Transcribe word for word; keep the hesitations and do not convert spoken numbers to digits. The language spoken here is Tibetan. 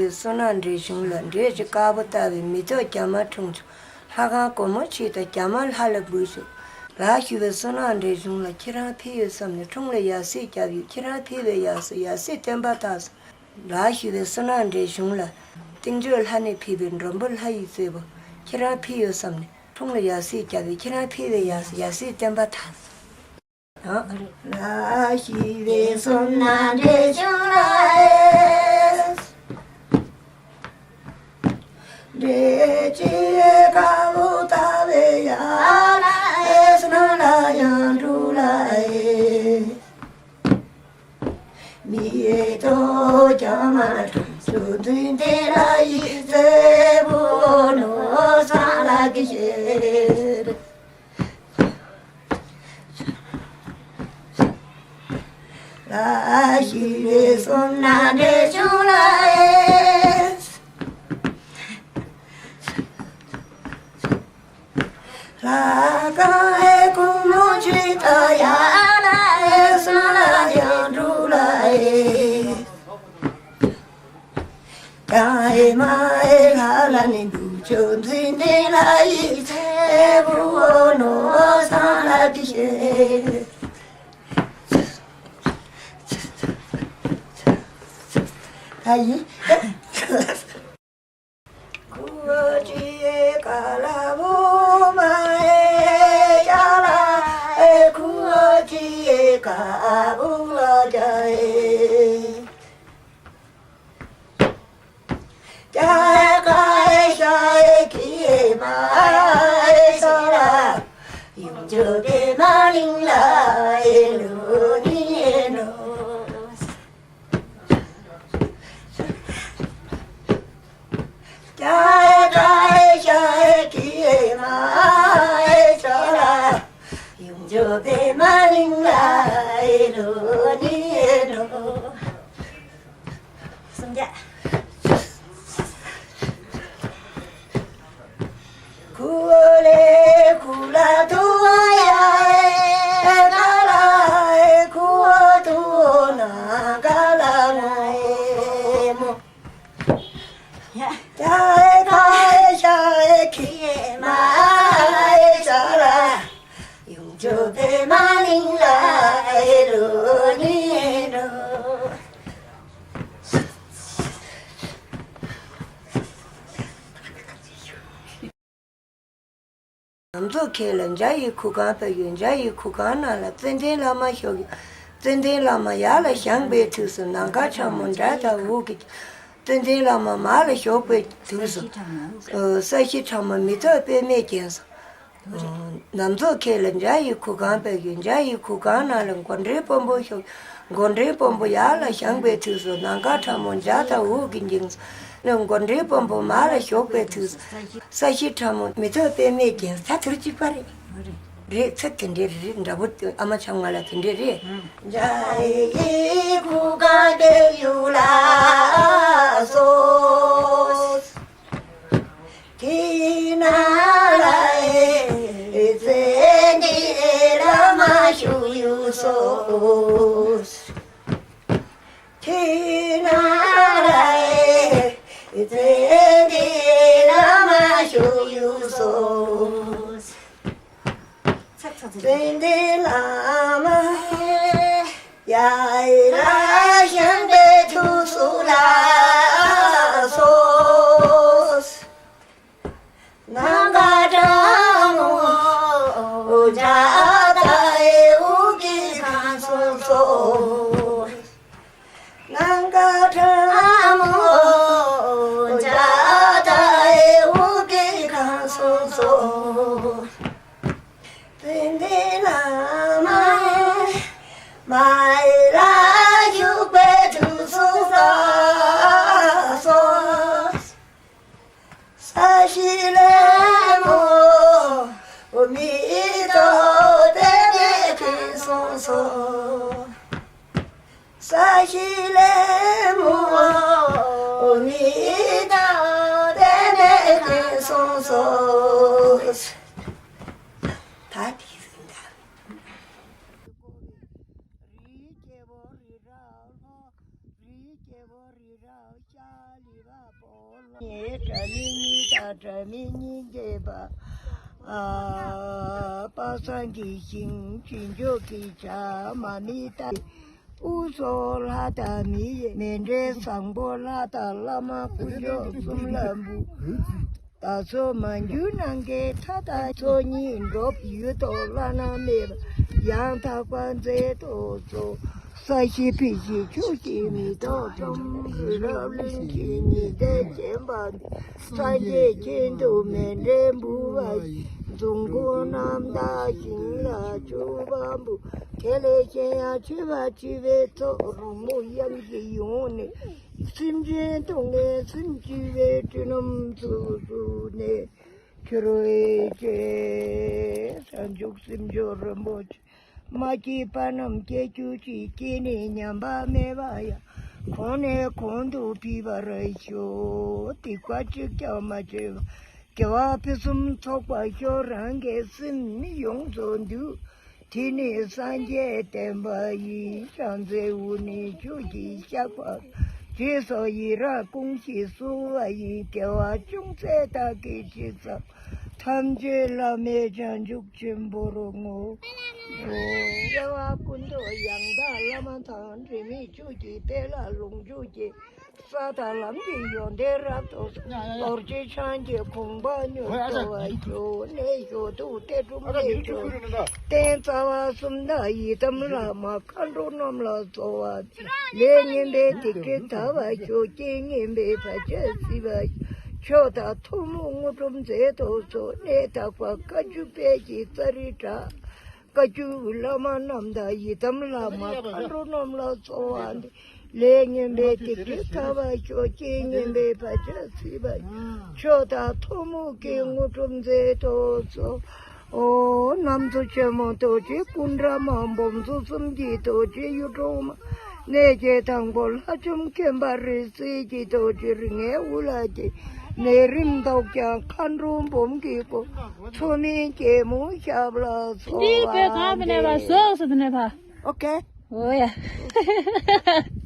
བསོད་ནམས་འདྲེན་གཞུང་ལ། འདྲེ་གཅིག་དཀར་པོ་ལྟ་བུའི་མེ་ཏོག་རྒྱ་མ་འཁྲུངས་བྱུང་། ལྷ་ཁང་སྒོ་མོ་ཕྱེ་དང་རྒྱ་མ་ལྷ་ལ་འབུལ་བྱུང་། ལ་ཞུ་བའི་བསོད་ནམས་འདྲེན་གཞུང་ལ། ཁྱེད་རང་ཕེབས་ཡོད་བསམ་ནས་འཁྲུངས་ལ་ཡར་སྲིད་བརྒྱབ་ཡོད། ཁྱེད་རང་ཕེབས་པའི་ཡར་སྲིད་ཡར་སྲིད་བསྟན་པ་དར་སོང་། ལ་ཞུ་བའི་བསོད་ནམས་འདྲེན་གཞུང་ལ། སྟེང་ཕྱོགས་ལྷ་ནས་ཕེབས་པའི་མགྲོན་པོ་ལྷ་ཡི་སྲས་པོ། ཁྱེད་རང་ཕེབས་ཡོད་བསམ་ནས་འཁྲུངས་ལ་ཡར་སྲིད་བརྒྱབ་ཡོད། ཁྱེད་རང་ཕེབས་པའི་ཡར་སྲིད་ཡར་སྲིད་བསྟན་པ་དར་སོང་། ལ་ཞུ་བའི་བསོད་ནམས་འདྲེན་གཞུང་ལ། འདྲེ་གཅིག་དཀར་པོ་ལྟ་བུའི་ཡར་ལ་ཨེ། བསོད་ནམས་ལ་ཡང་འགྲོ་ལ་ཨེ། མེ་ཏོག་རྒྱ་མ་འཁྲུངས་བྱུང་། བདུད་འདུལ་ལྷ་ཡི་སྲས་པོ་ནོར་བཟང་ལ་གི་ཞེས། ལ་ཞུ་བའི་བསོད་ནམས་འདྲེན་གཞུང་ལ་ཨེ། ལྷ་ཁང་ཨེ་སྒོ་མོ་ཕྱེ་དང་ཡར་ལ་ཨེ། བསོད་ནམས་ལ་ཡང་འགྲོ་ལ་ཨེ། ཀྱང་ཨེ་མ་ཨེ་ལྷ་ལ་ནི་འབུལ་བྱུང་། བདུད་འདུལ་ལྷ་ཡི་སྲས་པོ་ནོར་བཟང་ལ་གི་ཞེས། ད་ཡིན། ཁུ་བོ་ཅི་ཡེ་ཀ་ལ་བུ་མ་ཨེ་ཡ་ལ་ཨེ། ཁུ་བོ་ཅི་ཡེ་ཀ་བུ་ལ་ཇ་ཨེ། ཀྱ་ཀ་ཨེ་ཤ་ཨེ་ཁི་ཨེ་མ་ཨེ་ཤ་ལ། ཡུམ་ཇོ་བོ་མ་ལིང་ལ་ཨེ་ལོ་ནི་ཨེ་ནོ། ཀྱ་ཀ་ཨེ་ཤ་ཨེ་ཁི་ཨེ་མ་ཨེ་ཤ་ལ། ཡུམ་ཇོ་བོ་མ་ལིང་ལ་ཨེ་ལོ་ནི་ཨེ་ནོ། སུམ་བརྒྱ། ཁུ་ལེ་ཁུ་ལ་ཐུ་ཡ་ཨེ་ག་ལ་ཨེ། ཁུ་ཐུ་ན་ག་ལ་ངོ་ཨེ་མོ། ཡ་ཀ་ཨེ་ཤ་ཨེ་ཁི་ཨེ་མ་ཨེ་ཤ་ལ། ཡུམ་ཇོ་བོ་མ་ལིང་ལ་ཨེ་ལོ་ནི་ཨེ་ནོ། ནམ་མཚོ་ཁྱེད་ལ་འཇའ་ཡི་གུར་ཁང་ཕབ་ཡོད། འཇའ་ཡི་གུར་ཁང་ནང་ལ་ཙན་དན་བླ་མ་བཞུགས་ཡོད། ཙན་དན་བླ་མ་ཡར་ལ་བཞེངས་པའི་དུས་སུ་ནམ་མཁའ་ཁྲ་མོ་འདྲ་དང་འུ་གི། ཙན་དན་བླ་མ་མར་ལ་བཞུགས་པའི་དུས་སུ། ས་གཞི་ཁྲ་མོ་མེ་ཏོག་པདྨས་བརྒྱན་སོང་། ནམ་མཚོ་ཁྱེད་ལ་འཇའ་ཡི་གུར་ཁང་ཕབ་ཡོད། འཇའ་ཡི་གུར་ཁང་ནང་ལ་མགོ་འདྲེན་སྤོམ་པོ་བཞུགས། མགོ་འདྲེན་སྤོམ་པོ་ཡར་ལ་བཞེངས་པའི་དུས་སུ་ནམ་མཁའ་ཁྲ་མོ་འཇའ་དང་འུ་གི་འགྱིང་སོང་། མགོ་འདྲེན་སྤོམ་པོ་མར་ལ་བཞུགས་པའི་དུས་སུ། ས་གཞི་ཁྲ་མོ་མེ་ཏོག་པདྨས་བརྒྱན། ད་དུར་གཅིག་པ་རེད། རེད། ཚེ་དེ་འདྲའི་རེད། འདྲ་པོ་ཨ་མ་ཆང་ང་ལ་དེ་འདྲའི་རེད། འཇའ་ཡི་གུར་ཁང་དེ་ཡུལ་ལ་སོ། དེ་ན་ལ་ཨེ་ཙན་དན་བླ་མ་བཞུགས་ཡུལ་སོ། དེ་ན་ལ་ཨེ་ཙན་དན་བླ་མ་བཞུགས་ཡུལ་སོ། ཙན་དན་བླ་མ་ཡར་ལ་བཞེངས་པའི་དུས་སུ་ལགས་སོ། ནམ་མཁའ་ཁྲ་མོ་འཇའ་དང་འུ་གི་ཁང་སོང་སོ། ནམ་མཁའ་ཁྲ་མོ་འཇའ་དང་འུ་གི་ཁང་སོང་སོ། ཙན་དན་བླ་མ་མར་ལ་བཞུགས་པའི་དུས་སུ་ལགས་སོ། ས་གཞི་ལེབ་མོ་མེ་ཏོག་པདྨས་བརྒྱན་སོང་སོ། ས་གཞི་ལེབ་མོ་མེ་ཏོག་པདྨས་བརྒྱན་སོང་སོ། ད་དེ་ཟིན་ད། ཉེ་དགྲ་མི་གཉིས་དང་དགྲ་མི་གཉིས་འགྱེད་པ། ཨ། པ་སངས་ཀྱི་ཞིང་བྱིན་མཆོག་གི་བྱ་མ་མི་རྟ། དབུ་སོགས་ལྷ་དང་མི་ཡི་མཎྜལ་བཟང་པོ་ལྷ་དང་བླ་མ་དཀོན་མཆོག་གསུམ་ལ་འབུལ། བདག་སོགས་མ་གྱུར་ནམ་མཁའི་མཐའ་དང་ཚོགས་གཉིས་འགྲོ་བ་ཡོད་དོ་བླ་ན་མེད་པ་ཡང་དག་པར་མཛད་དུ་གསོལ། ས་གཞི་འཕེལ་ཞིང་ཕྱུག་ཅིང་མེ་ཏོག་ཅན། རི་རབ་གླིང་བཞི་ཉི་ཟླས་བརྒྱན་པ། སངས་རྒྱས་ཀྱི་ཁྱིམ་དུ་མཎྜལ་འབུལ་བ་ཡི། འབྱུང་པོ་རྣམས་དག་ཞིང་ལ་མཆོད་པ་འབུལ། དེ་ལས་གཞན་ཡང་མཆོད་པ་བྱེད་པའི་ཚོགས་རོལ་མོ་དབྱངས་ཀྱིས་ཡོངས་ནས། སེམས་ཅན་སྡུག་བསྔལ་སེམས་སྐྱིད་པའི་སྤྲིན་ནམ་ཚུ་བཞུགས་ནས་ཁྱེར་བའི་ཕྱིར། བྱང་ཆུབ་སེམས་མཆོག་རིན་པོ་ཆེ། མ་སྐྱེས་པ་རྣམས་སྐྱེ་གྱུར་ཅིག་སྐྱེས་ནས་ཉམས་པ་མེད་པ་ཡང་། གོང་ནས་གོང་དུ་འཕེལ་བར་ཤོག་སྡིག་པ་གཅིག་ཀྱང་མ་བྱས་པ། དགེ་བ་ཕུན་སུམ་ཚོགས་པར་ཤོག་རང་གི་སེམས་ཡོངས་སུ་འདུལ། དེ་ནས་སངས་རྒྱས་བསྟན་པ་ཡི། བྱང་རྩེ་དབུ་ནས་ཆོས་ཀྱི་བཤགས་པ། རྗེས་སུ་ཡི་རང་སྐུ་ཞིག་གསོལ་བ་ཡི། དགེ་བ་ཅུང་ཟད་བདག་གིས་ཅི་བསགས། ཐམས་ཅད་བླ་མེད་བྱང་ཆུབ་ཆེན་པོར་བསྔོ། སྐྱེ་བ་ཀུན་ཏུ་ཡང་དག་བླ་མ་དང་། དྲི་མེད་ཆོས་ཀྱི་དཔལ་ལ་ལོངས་སྤྱོད་ཅིང་། ས་དང་ལམ་གྱི་ཡོན་ཏན་རབ་ཏུ་གསལ། རྡོ་རྗེ་འཆང་གི་དགོངས་པ་མྱུར་ཐོབ་པར་ཤོག་གནས་མཆོག་ཏུ་གཏད་གྲུབ་གནས་མཆོག་རྟེན་རྩ་བ་གསུམ་དང་ཡི་དམ་བླ་མ་མཁའ་འགྲོ་རྣམས་ལ་གསོལ་བ། ལས་ངན་པའི་སྡིག་སྒྲིབ་དག་པར་ཤོག་རྐྱེན་ངན་པའི་བར་ཆད་སེལ་བར་ཤོག་མཆོག་དང་ཐུན་མོང་དངོས་གྲུབ་མཛད་དུ་གསོལ། གནས་དག་པ་བཀའ་བརྒྱུད་དཔལ་གྱི་ཙཱ་རི་ཏྲ། བཀའ་བརྒྱུད་བླ་མ་རྣམས་དང་ཡི་དམ་བླ་མ་མཁའ་འགྲོ་རྣམས་ལ་གསོལ་བ་འདེབས། ལས་ངན་པའི་སྡིག་སྒྲིབ་དག་པར་ཤོག་རྐྱེན་ངན་པའི་བར་ཆད་སེལ་བར་ཤོག་མཆོག་དང་ཐུན་མོང་གི་དངོས་གྲུབ་མཛད་དུ་གསོལ། ཨོ། གནམ་མཚོ་ཆེན་མོ་རྡོ་རྗེ་སྐུ་འདྲ་མ། འབུམ་ཚོ་གསུམ་གྱི་རྡོ་རྗེ་གཡུ་སྒྲོན་མ། གནས་བརྒྱད་དང་པོ་ལྷ་ཆེན་མཁྱེན་པ་རིག་འཛིན་གྱི་རྡོ་རྗེ་རིགས་ལྔའི་དབུ་ལ་སྐྱེས། ནད་རིམས་བཟློག་ཀྱང་མཁའ་འགྲོ་འབུམ་གྱིས་བསྐོར། མཚོ་སྨན་རྒྱལ་མོའི་ཞབས་ལ་གསོལ་བ་འདེབས། འདི་བོད་གང་བ་ནས་བ་སོགས་སུ་དེ་ནས་བ། ཨོ་ཁེ། ཨོ་ཡ།